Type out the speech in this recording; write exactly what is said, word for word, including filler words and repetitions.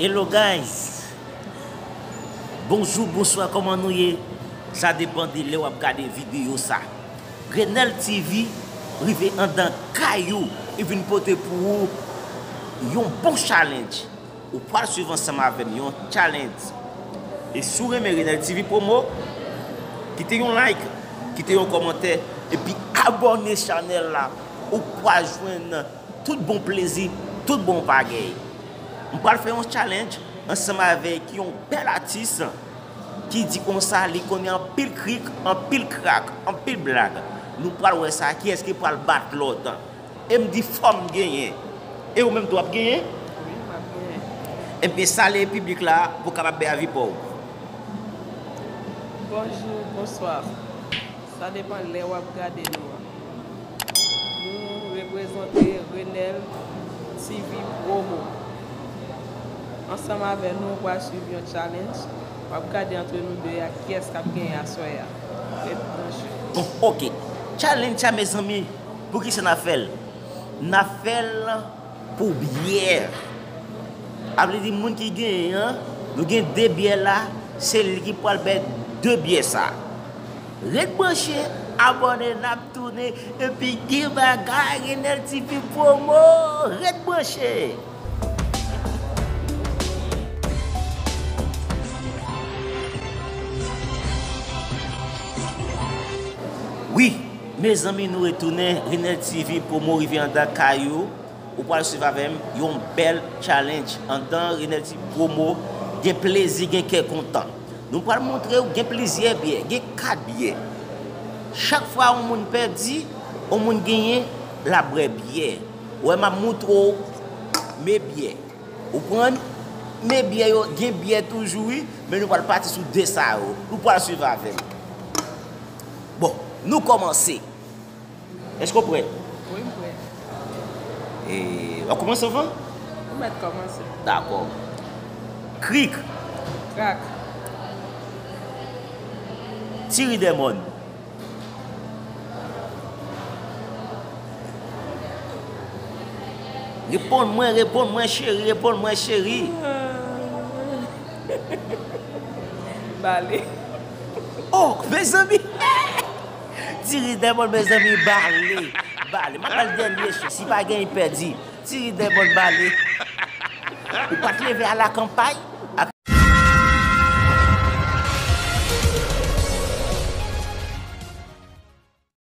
Hello guys! Bonjou, bonswa, kòman nou ye? Sa depann de lè w ap gade videyo sa. Renel T V rive anndan kay ou, li vin pote pou ou yon bon challenge. Ou pral swiv ansanm avè m yon challenge. E si w renmen Renel T V Promo, kite yon like, kite yon kòmantè, epi abòne chanèl la. Ou pral jwenn tout bon plezi, tout bon bagay. M pral fè yon challenge ansanm avèk yon bèl atis ki di konsa li konnen anpil krik, anpil krak, anpil blag. Nou pral wè sa, kiyès ki pral bat lòt. E m di fò m genyen. E ou menm tou w ap genyen? Wi, m ap genyen. Ebyen, salye piblik la pou w kapab bay avi pa w. Bonjou, bonswa. Sa depann lè w ap gade nou an. Nou reprezante Renel T V Promo. Ansanm avè nou, w pral swiv yon challenge. W ap gade antre nou de a kiyès k ap genyen aswè a. Ret branche. Bon, ok. Challenge sa, mezanmi, poukisa n ap fè l? N ap fè l pou byè. A vle di moun ki genyen an, nou gen de byè la, se li ki pral bwè de byè sa. Ret branche, abòne, n ap tounen, epi gen bagay, Renel T V Promo, ret branche! Wi, mezanmi, nou retounen, Renel T V Promo rive anndan kay ou. Ou pral swiv avè m yon bèl challenge. Anndan Renel T V Promo, gen plezi, gen kè kontan. Nou pral montre w gen plizyè byè, gen kat byè. Chak fwa yon moun pèdi, yon moun genyen, l ap bwè byè. Ou wè, m ap montre w men byè. Ou konprann? Men byè yo, gen byè toujou, wi, men nou pral pati sou de sa yo. Nou pral swiv avè m. Bon, nou kòmanse. Èske w prè? Wi, m prè. E, w ap kòmanse anvan? Ou mèt kòmanse. Dakò. Krik. Krak. Ti ri dèmòn. Reponn mwen, reponn mwen, cheri, reponn mwen, cheri. Bale. Oh, mezanmi! Ti ri dèmòn, mezanmi, bale. Bale. M ap al dènye chans. Si pa genyen, pèdi. Ti ri dèmòn, bale. Ou pa t leve a la kanpay?